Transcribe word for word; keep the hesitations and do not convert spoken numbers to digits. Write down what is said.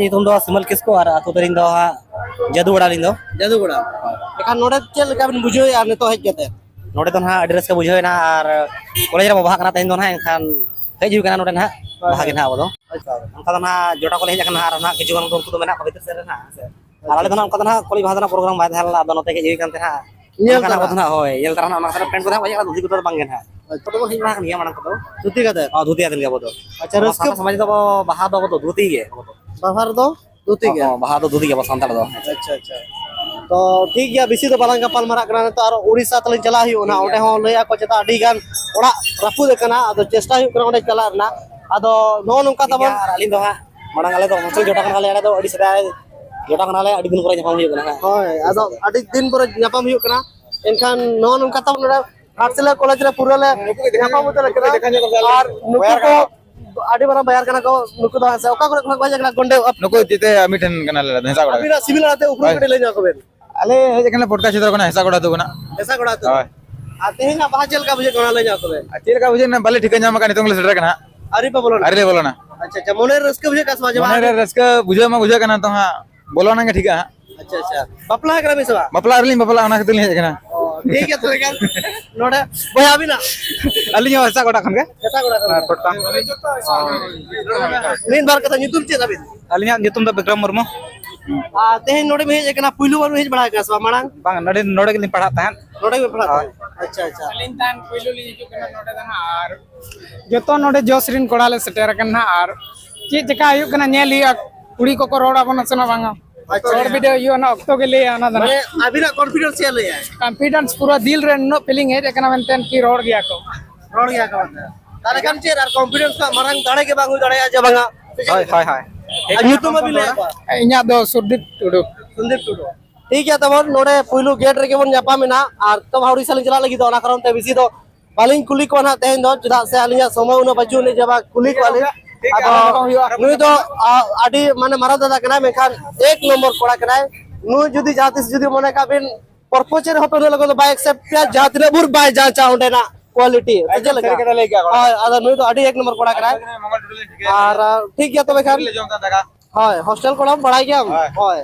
ᱧᱩᱛᱩᱢ ᱫᱚ ᱥᱤᱢᱚᱞ ᱠᱤᱥᱠᱩ ᱟᱨ ᱟᱹᱛᱩ ᱛᱟᱹᱞᱤᱧ ᱫᱚ ᱦᱟᱸᱜ ᱡᱟᱹᱫᱩᱜᱚᱲᱟ ᱟᱹᱞᱤᱧ ᱫᱚ᱾ ᱡᱟᱹᱫᱩᱜᱚᱲᱟ᱾ ᱮᱱᱠᱷᱟᱱ ᱱᱚᱰᱮ ᱪᱮᱫ ᱞᱮᱠᱟ ᱵᱤᱱ ᱵᱩᱡᱷᱟᱹᱣᱮᱫᱼᱟ ᱱᱤᱛᱚᱜ ᱦᱮᱡ ᱠᱟᱛᱮ? ᱱᱚᱰᱮ ᱫᱚ ᱱᱟᱦᱟᱜ ᱟᱹᱰᱤ ᱨᱟᱹᱥᱠᱟᱹ ᱵᱩᱡᱷᱟᱹᱣ ᱮᱱᱟ ᱟᱨ ᱠᱚᱞᱮᱡᱽ ᱨᱮ ᱵᱟᱦᱟ ᱠᱟᱱᱟ ᱛᱮᱦᱮᱧ ᱫᱚ ᱱᱟᱦᱟᱜ, ᱮᱱᱠᱷᱟᱱ ᱦᱮᱡ ᱦᱩᱭ ᱠᱟᱱᱟ ᱱᱚᱰᱮ ᱱᱟᱦᱟᱜ᱾ ᱦᱳᱭ, ᱵᱟᱦᱟ ᱜᱮ ᱦᱳᱭ᱾ ᱱᱟᱦᱟᱜ ᱟᱵᱚ ᱫᱚ᱾ ᱟᱪᱪᱷᱟ᱾ ᱚᱱᱠᱟ ᱫᱚ ᱱᱟᱦᱟᱜ ᱡᱚᱴᱟᱣ ᱠᱚᱞᱮ ᱦᱮᱡ ᱟᱠᱟᱱᱟ ᱟᱨ ᱱᱟᱦᱟᱜ ᱠᱤᱪᱷᱩ ᱜᱟᱱ ᱫᱚ ᱩᱱᱠᱩ ᱫᱚ ᱢᱮᱱᱟᱜ ᱠᱚᱣᱟ ᱵᱷᱤᱛᱤᱨ ᱥᱮᱫ ᱨᱮ ᱱᱟᱦᱟᱜ, ᱦᱮᱸ ᱥᱮ᱾ ᱟᱨ ᱟᱞᱮ ᱫᱚ ᱱᱟᱦᱟᱜ ᱚᱱᱠᱟ ᱫᱚ ᱱᱟᱦᱟᱜ ᱠᱚᱞᱮᱡᱽ ᱵᱟᱦᱟ ᱫᱚ ᱱᱟᱦᱟᱜ ᱯᱨᱳᱜᱨᱟᱢ ᱵᱟᱭ ᱛᱟᱦᱮᱸ ᱞᱮᱱᱟ, ᱟᱫᱚ ᱱᱚᱛᱮ ᱜᱮ ᱦᱮᱡ ᱦᱩᱭ ᱠᱟᱱ ᱛᱮ ᱱᱟᱦᱟᱜ᱾ ᱧᱮᱞ ᱚᱱᱠᱟᱱᱟᱜ ᱛᱟᱨᱟ᱾ ᱠᱚᱫᱚ ᱱᱟᱦᱟᱜ, ᱦᱳᱭ, ᱧᱮᱞ ᱛᱟᱨᱟ ᱱᱟᱦᱟᱜ ᱚᱱᱟ ᱠᱚᱫᱚ ᱯᱮᱱᱴ ᱠᱚᱫᱚ ᱱᱟᱦᱟᱜ ᱵᱟᱝ ᱜᱮ ᱱᱟᱦᱟᱜ᱾ ᱟᱪᱪᱷᱟ᱾ ᱯᱷᱳᱴᱳ ᱵᱚᱱ ᱦᱮᱡ ᱵᱟᱲᱟ ᱟᱠᱟᱱ ᱜᱮᱭᱟ ᱢᱟᱲᱟᱝ ᱠᱚᱫᱚ᱾ ᱫᱷᱩᱛᱤ ᱠᱟᱛᱮ? ᱦᱳᱭ, ᱫᱷᱩᱛᱤ ᱠᱟᱛᱮ ᱜᱮ ᱟᱵᱚ ᱫᱚ᱾ ᱟᱪᱪᱷᱟ, ᱟᱵᱚ ᱨᱟᱹᱥᱠᱟᱹ ᱥᱟᱱᱛᱟᱲ ᱥᱚᱢᱟᱡᱽ ᱫᱚ ᱟᱵᱚ ᱵᱟᱦᱟ ᱫᱚ ᱟᱵᱚ ᱫᱚ ᱫᱷᱩᱛᱤ ᱜᱮ ᱟᱵᱚ ᱫᱚ᱾ ᱵᱟᱦᱟ ᱨᱮᱫᱚ? ᱫᱷᱩᱛᱤ ᱜᱮ? ᱦᱚᱸ, ᱵᱟᱦᱟ ᱫᱚ ᱫᱷᱩᱛᱤ ᱜᱮ ᱟᱵᱚ ᱥᱟᱱᱛᱟᱲ ᱫᱚ᱾ ᱟᱪᱪᱷᱟ, ᱟᱪᱪᱷᱟ᱾ ᱛᱚ, ᱴᱷᱤᱠ ᱜᱮᱭᱟ, ᱵᱮᱥᱤ ᱫᱚ ᱵᱟᱞᱟᱝ ᱜᱟᱯᱟᱞ ᱢᱟᱨᱟᱜ ᱠᱟᱱᱟ᱾ ᱱᱤᱛᱚᱜ ᱟᱨᱚ ᱩᱲᱤᱥᱥᱟ ᱛᱟᱞᱤᱧ ᱪᱟᱞᱟᱜ ᱦᱩᱭᱩᱜᱼᱟ ᱱᱟᱦᱟᱜ᱾ ᱴᱷᱤᱠ ᱜᱮᱭᱟ᱾ ᱚᱸᱰᱮ ᱦᱚᱸ ᱞᱟᱹᱭ ᱟᱠᱚ ᱪᱮᱛᱟ ᱟᱹᱰᱤ ᱜᱟᱱ ᱚᱲᱟᱜ ᱨᱟᱹᱯᱩᱫ ᱟᱠᱟᱱᱟ᱾ ᱟᱫᱚ ᱪᱮᱥᱴᱟ ᱦᱩᱭᱩᱜ ᱠᱟᱱᱟ ᱚᱸᱰᱮ ᱪᱟᱞᱟᱜ ᱨᱮᱱᱟᱜ᱾ ᱟᱫᱚ ᱱᱚᱜᱼᱚ ᱱᱚᱝᱠᱟ ᱴᱷᱤᱠ ᱛᱟᱵᱚᱱ᱾ ᱜᱮᱭᱟ, ᱟᱨ ᱟᱹᱞᱤᱧ ᱫᱚ ᱦᱟᱸᱜ ᱢᱟᱲᱟᱝ ᱟᱞᱮ ᱫᱚ ᱦᱳᱥᱴᱮᱞ ᱡᱚᱴᱟᱣ ᱠᱟᱱᱟᱞᱮ, ᱟᱞᱮ ᱫᱚ ᱟᱹᱰᱤ ᱥᱮᱫᱟᱭ ᱡᱚᱴᱟᱣ ᱠᱟᱱᱟᱞᱮ, ᱟᱹᱰᱤ ᱫᱤᱱ ᱯᱚᱨᱮ ᱧᱟᱯᱟᱢ ᱦᱩᱭᱩᱜ ᱠᱟᱱᱟ ᱦᱟᱸᱜ᱾ ᱦᱳᱭ, ᱟᱫᱚ ᱟᱹᱰᱤ ᱫᱤᱱ ᱯᱚᱨᱮ ᱧᱟᱯᱟᱢ ᱦᱩᱭᱩᱜ ᱠᱟᱱᱟ᱾ ᱮᱱᱠᱷᱟᱱ ᱱᱚᱜᱼᱚ ᱱᱚᱝᱠᱟ ᱛᱟᱵᱚᱱ ᱱᱚᱰᱮ ᱜᱷᱟᱴᱥᱤᱞᱟᱹ ᱠᱚᱞᱮᱡᱽ ᱨᱮ ᱯᱩᱨᱟᱹ ᱞᱮ ᱧᱟᱯᱟᱢ ᱩᱛᱟᱹᱨ ᱟᱠᱟᱱᱟ᱾ ᱟᱨ ᱱᱩᱠᱩ ᱠᱚ ᱟᱹᱰᱤ ᱢᱟᱨᱟᱝ ᱵᱟᱭᱟᱨ ᱠᱟᱱᱟ ᱠᱚ᱾ ᱱᱩᱠᱩ ᱫᱚ ᱦᱮᱸ ᱥᱮ, ᱚᱠᱟ ᱠᱚᱨᱮ ᱠᱷᱚᱱᱟᱜ ᱠᱚ ᱦᱮᱡ ᱟᱠᱟᱱᱟ? ᱜᱚᱱᱰᱮ ᱟᱯ-, ᱱᱩᱠᱩ ᱤᱫᱤ ᱛᱮ ᱢᱤᱫ ᱴᱷᱮᱱ ᱠᱟᱱᱟᱞᱮ, ᱟᱞᱮ ᱫᱚ ᱦᱮᱸᱥᱟᱜ ᱠᱚᱲᱟ᱾ ᱟᱹᱵᱤᱱᱟᱜ ᱥᱤᱵᱤᱞ ᱟᱲᱟᱝ ᱛᱮ ᱩᱯᱨᱩᱢ ᱦᱳᱭ᱾ ᱠᱟᱹᱴᱤᱡ ᱞᱟᱹᱭ ᱧᱚᱜ ᱠᱚᱵᱮᱱ᱾ ᱟᱞᱮ ᱦᱮᱡ ᱟᱠᱟᱱᱟ ᱯᱚᱴᱠᱟ ᱪᱷᱮᱛᱨᱚ ᱠᱷᱚᱱᱟᱜ, ᱦᱮᱸᱥᱟᱜ ᱠᱚᱲᱟ ᱟᱹᱛᱩ ᱠᱷᱚᱱᱟᱜ᱾ ᱦᱳᱭ᱾ ᱟᱨ ᱛᱮᱦᱮᱧᱟᱜ ᱵᱟᱦᱟ ᱪᱮᱫ ᱞᱮᱠᱟ ᱵᱩᱡᱷᱟᱹᱜ ᱠᱟᱱᱟ, ᱚᱱᱟ ᱞᱟᱹᱭ ᱧᱚᱜ ᱠᱚᱵᱮᱱ? ᱟᱨ ᱪᱮᱫ ᱞᱮᱠᱟ ᱵᱩᱡᱷᱟᱹᱜ ᱠᱟᱱᱟ? ᱵᱟᱞᱮ ᱴᱷᱤᱠᱟᱹ ᱧᱟᱢ ᱟᱠᱟᱫ, ᱱᱤᱛᱚᱝ ᱞᱮ ᱥᱮᱴᱮᱨ ᱟᱠᱟᱱᱟ ᱦᱟᱸᱜ᱾ ᱟᱹᱣᱨᱤ ᱯᱮ ᱵᱚᱞᱚᱱᱟ? ᱟᱹᱣᱨᱤ ᱞᱮ ᱵᱚᱞᱚᱱᱟ᱾ ᱟᱪᱪᱷᱟ, ᱟᱪᱪᱷᱟ, ᱢᱚᱱᱮ ᱨᱮ ᱨᱟᱹᱥᱠᱟᱹ ᱵᱩᱡᱷᱟᱹᱜ ᱠᱟᱱᱟ ᱥᱮ ᱵᱟᱝ? ᱢᱚᱱᱮ ᱨᱮ ᱨᱟᱹᱥᱠᱟᱹ ᱵᱩᱡᱷᱟᱹᱣ ᱢᱟ ᱵᱩᱡᱷᱟᱹᱜ ᱠᱟᱱᱟ, ᱱᱤᱛᱚᱝ ᱦᱟᱸᱜ ᱵᱚᱞᱚᱱᱟ ᱜᱮ ᱴᱷᱤᱠᱟ ᱦᱟᱸᱜ᱾ ᱟᱪᱪᱷᱟ, ᱟᱪᱪᱷᱟ, ᱵᱟᱯᱞᱟ ᱟᱠᱟᱱᱟ ᱵᱤᱱ ᱥᱮ ᱵᱟᱝ? ᱵᱟᱯᱞᱟ ᱟᱹᱣᱨᱤ ᱞᱤᱧ ᱵᱟᱯᱞᱟᱜᱼᱟ, ᱚᱱᱟ ᱠᱷᱟᱹᱛᱤᱨ ᱞᱤᱧ ᱦᱮᱡ ᱟᱠᱟᱱᱟ᱾ ᱚ, ᱴᱷᱤᱠ ᱜᱮᱭᱟ, ᱛᱚᱵᱮ ᱠᱷᱟᱱ ᱱᱚᱰᱮ ᱵᱚᱭᱦᱟ ᱟᱹᱵᱤᱱᱟᱜ? ᱟᱹᱞᱤᱧ ᱦᱚᱸ ᱦᱮᱸᱥᱟᱜ ᱠᱚᱲᱟ ᱠᱷᱚᱱ ᱜᱮ᱾ ᱦᱮᱸᱥᱟᱜ ᱠᱚᱲᱟ ᱠᱷᱚᱱ ᱜᱮ᱾ ᱦᱮᱸ, ᱯᱚᱴᱠᱟ᱾ ᱢᱤᱫ ᱵᱟᱨ ᱠᱟᱛᱷᱟ, ᱧᱩᱛᱩᱢ ᱪᱮᱫ ᱟᱹᱵᱤᱱ? ᱟᱹᱞᱤᱧᱟᱜ ᱧᱩᱛᱩᱢ ᱫᱚ ᱵᱤᱠᱨᱚᱢ ᱢᱩᱨᱢᱩ᱾ ᱟᱨ ᱛᱮᱦᱮᱧ ᱱᱚᱰᱮ ᱵᱤᱱ ᱦᱮᱡ ᱟᱠᱟᱱᱟ, ᱯᱩᱭᱞᱩ ᱵᱟᱨ ᱵᱤᱱ ᱦᱮᱡ ᱵᱟᱲᱟ ᱟᱠᱟᱱᱟ ᱥᱮ ᱵᱟᱝ ᱢᱟᱲᱟᱝ? ᱵᱟᱝ, ᱱᱚᱰᱮ, ᱱᱚᱰᱮ ᱜᱮᱞᱤᱧ ᱯᱟᱲᱦᱟᱜ ᱛᱟᱦᱮᱸᱫ᱾ ᱱᱚᱰᱮ ᱜᱮ ᱯᱟᱲᱦᱟᱜ ᱦᱳᱭ᱾ ᱛᱟᱦᱮᱸᱫ? ᱟᱪᱪᱷᱟ, ᱟᱪᱪᱷᱟ᱾ ᱟᱹᱞᱤᱧ ᱛᱟᱦᱮᱸᱫ ᱯᱩᱭᱞᱩ ᱞᱤᱧ ᱦᱤᱡᱩᱜ ᱠᱟᱱᱟ ᱱᱚᱰᱮ ᱫᱚ ᱱᱟᱦᱟᱜ, ᱟᱨ ᱡᱚᱛᱚ ᱱᱚᱰᱮ ᱡᱚᱥ ᱨᱮᱱ ᱠᱚᱲᱟ ᱞᱮ ᱥᱮᱴᱮᱨ ᱟᱠᱟᱱᱟ ᱱᱟᱦᱟᱜ, ᱟᱨ ᱪᱮᱫ ᱪᱮᱠᱟ ᱦᱩᱭᱩᱜ ᱠᱟᱱᱟ ᱧᱮᱞ ᱦᱩᱭᱩᱜᱼᱟ, ᱠᱩᱲᱤ ᱠᱚᱠᱚ ᱨᱚᱲ ᱟᱵᱚᱱᱟ ᱥᱮ ᱵᱟᱝᱟ? ᱟᱪᱪᱷᱟ᱾ ᱨᱚᱲ ᱵᱤᱰᱟᱹᱣ ᱦᱩᱭᱩᱜᱼᱟ, ᱚᱱᱟ ᱚᱠᱛᱚ ᱜᱮ ᱞᱟᱹᱭᱟ ᱚᱱᱟ ᱫᱚ ᱢᱟᱱᱮ ᱱᱟᱦᱟᱜ᱾ ᱟᱹᱵᱤᱱᱟᱜ confidence ᱪᱮᱫ ᱞᱟᱹᱭᱟᱭ? Confidence ᱯᱩᱨᱟᱹ ᱫᱤᱞ ᱨᱮ ᱱᱩᱱᱟᱹᱜ feeling ᱦᱮᱡ ᱟᱠᱟᱱᱟ ᱢᱮᱱᱛᱮ ᱠᱤ ᱨᱚᱲ ᱜᱮᱭᱟ ᱠᱚ᱾ ᱨᱚᱲ ᱜᱮᱭᱟ ᱠᱚ ᱢᱮᱱᱛᱮ᱾ ᱛᱟᱦᱞᱮ ᱠᱷᱟᱱ ᱪᱮᱫ ᱟᱨ confidence ᱠᱷᱚᱱᱟᱜ ᱢᱟᱨᱟᱝ ᱫᱟᱲᱮ ᱜᱮ ᱵᱟᱝ ᱦᱩᱭ ᱫᱟᱲᱮᱭᱟᱜᱼᱟ ᱡᱮ ᱵᱟᱝᱟ? ᱦᱳᱭ, ᱦᱳᱭ, ᱦᱳᱭ᱾ ᱟᱨ ᱧᱩᱛᱩᱢ ᱟᱹᱵᱤᱱ ᱞᱟᱹᱭᱟ ᱠᱚᱣᱟ? ᱤᱧᱟᱹᱜ ᱫᱚ ᱥᱩᱨᱫᱤᱯ ᱴᱩᱰᱩ᱾ ᱥᱩᱨᱫᱤᱯ ᱴᱩᱰᱩ᱾ ᱴᱷᱤᱠ ᱜᱮᱭᱟ, ᱛᱟᱵᱚᱱ ᱱᱚᱰᱮ ᱯᱩᱭᱞᱩ gate ᱨᱮᱜᱮ ᱵᱚᱱ ᱧᱟᱯᱟᱢ ᱮᱱᱟ, ᱟᱨ ᱛᱚ ᱩᱲᱤᱥᱥᱟ ᱞᱤᱧ ᱪᱟᱞᱟᱜ ᱞᱟᱹᱜᱤᱫ ᱫᱚ, ᱚᱱᱟ ᱠᱟᱨᱚᱱ ᱛᱮ ᱵᱮᱥᱤ ᱫᱚ ᱵᱟᱹᱞᱤᱧ ᱠᱩᱞᱤ ᱠᱚᱣᱟ ᱱᱟᱦᱟᱜ ᱛᱮᱦᱮᱧ ᱫᱚ, ᱪᱮᱫᱟᱜ ᱥᱮ ᱟᱹᱞᱤᱧᱟᱜ ᱥᱚᱢᱚᱭ ᱩᱱᱟᱹᱜ ᱵᱟᱹᱪᱩᱜ ᱟᱹᱱᱤᱡ ᱡᱮ ᱵᱟᱝ ᱠᱩᱞᱤ ᱠᱚᱣᱟ ᱞᱤᱧ᱾ ᱟᱫᱚ ᱱᱩᱭ ᱫᱚ, ᱟ, ᱟᱹᱰᱤ ᱢᱟᱱᱮ ᱢᱟᱨᱟᱝ ᱫᱟᱫᱟ ᱠᱟᱱᱟᱭ, ᱢᱮᱱᱠᱷᱟᱱ ᱮᱠ ᱱᱚᱢᱵᱚᱨ ᱠᱚᱲᱟ ᱠᱟᱱᱟᱭ᱾ ᱱᱩᱭ ᱡᱩᱫᱤ ᱡᱟᱦᱟᱸ ᱛᱤᱥ ᱡᱩᱫᱤ ᱢᱚᱱᱮ ᱠᱟᱜ ᱵᱤᱱ propose ᱨᱮᱦᱚᱸ ᱯᱮ ᱩᱱᱟᱹᱜ ᱞᱚᱜᱚᱱ ᱫᱚ ᱵᱟᱭ accept ᱯᱮᱭᱟ, ᱡᱟᱦᱟᱸ ᱛᱤᱱᱟᱹᱜ ᱵᱷᱳᱨ ᱵᱟᱭ ᱡᱟᱸᱪᱟ ᱚᱸᱰᱮᱱᱟᱜ quality᱾ ᱥᱮ ᱪᱮᱫ ᱞᱮᱠᱟ? ᱦᱳᱭ, ᱟᱫᱚ ᱱᱩᱭ ᱫᱚ ᱟᱹᱰᱤ ᱮᱠ ᱱᱚᱢᱵᱚᱨ ᱠᱚᱲᱟ ᱠᱟᱱᱟᱭ᱾ ᱟᱨ, ᱟ, ᱴᱷᱤᱠ ᱜᱮᱭᱟ ᱛᱚᱵᱮ ᱠᱷᱟᱱ᱾ ᱦᱳᱭ, ᱦᱳᱥᱴᱮᱞ ᱠᱚᱲᱟᱢ ᱵᱟᱲᱟᱭ ᱜᱮᱭᱟᱢ? ᱦᱳᱭ᱾ ᱦᱳᱭ᱾